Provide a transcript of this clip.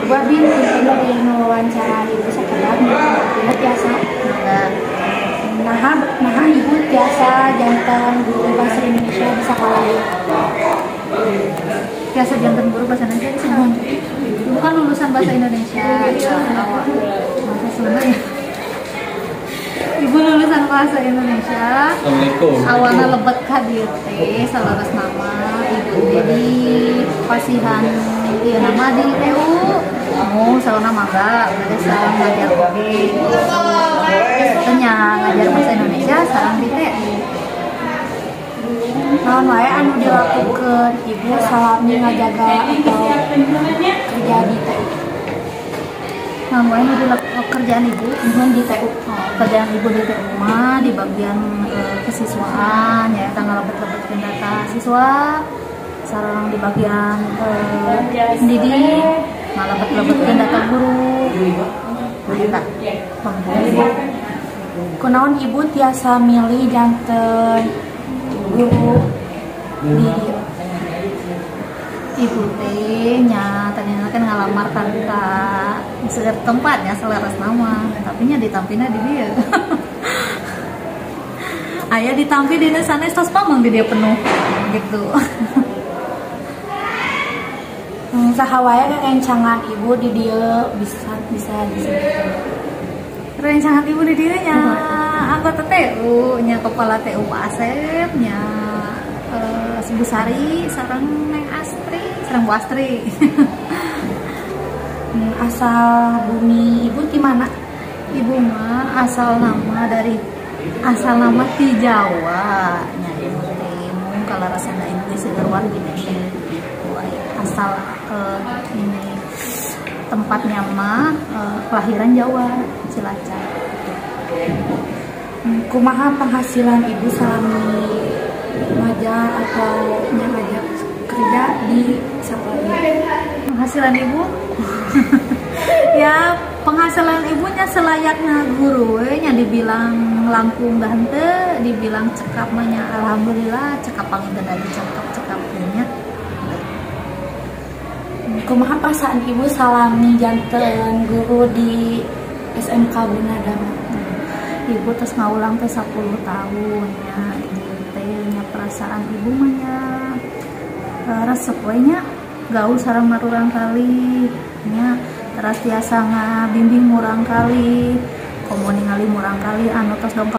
Ibu, abi punten bade ngawawancara Ibu sakedap, ieu tiasa? Mangga. Naha naha Ibu tiasa janten guru bahasa Indonesia di sekolah ieu? Tiasa janten guru bahasa Indonesia di sekolah. Ibu kan lulusan bahasa Indonesia. Bahasa Sunda ya. Ibu lulusan bahasa Indonesia. Assalamualaikum. Awalnya lebet ka dieu teh salaras nama ibu teh di pasihan ieu nama di TU. Oh, sauna mangga, berarti sareng ngajar oge. Nya ngajar bahasa Indonesia sareng di TU. Naon wae anu dilakukeun Ibu salami ngajaga atau kerja di TU? Naon wae nu dilakukan kerjaan Ibu? Nuhun, di TU. Oh, kerjaan Ibu di TU mah di bagian kesiswaan ya, tanggal lebet-lebetkeun data siswa, sareng di bagian pendidik ngalebet-lebetkeun data guru. Nah, eta. Kunaon Ibu tiasa milih janten guru di dieu? Ibu teh nya tadinya kan ngalamar kan ka setiap tempatnya selaras nama, tapi nya ditampina di dieu. Aya ditampi di sanes, tos pamang di dieu penuh gitu. Saha wae rerencangan Ibu di dieu, bisa bisa disebutkan? Rencangan Ibu di dieu nya anggota TU nya, kepala TU Pak Asep nya, Bu Sari sareng Neng Astri sareng Bu Astri. Asal bumi Ibu di mana? Ibu mah asal nama dari asal nama di Jawa nya, Ibu teh mung kaleresan ibu teh seueur wargi teh gitu. Asal ini tempatnya mah kelahiran Jawa, Cilacap. Kumaha penghasilan Ibu salami ngajar atau nya ngajar kerja di sekolah ieu? Penghasilan Ibu ya, penghasilan ibunya selayaknya guru we nya, dibilang langkung dah henteu, dibilang cekap mah nya alhamdulillah cekap, panginten lagi cekap cekap nya. Kumaha perasaan Ibu salami janten guru di SMK Gunadharma? Ibu terus ngawulang teh 10 tahun ya di dieu teh nya, perasaan Ibu mah nya resep we nya, gaul sareng murangkalih nya, teras tiasa ngabimbing murangkalih, komo ningali murangkalih anu tos dongkap.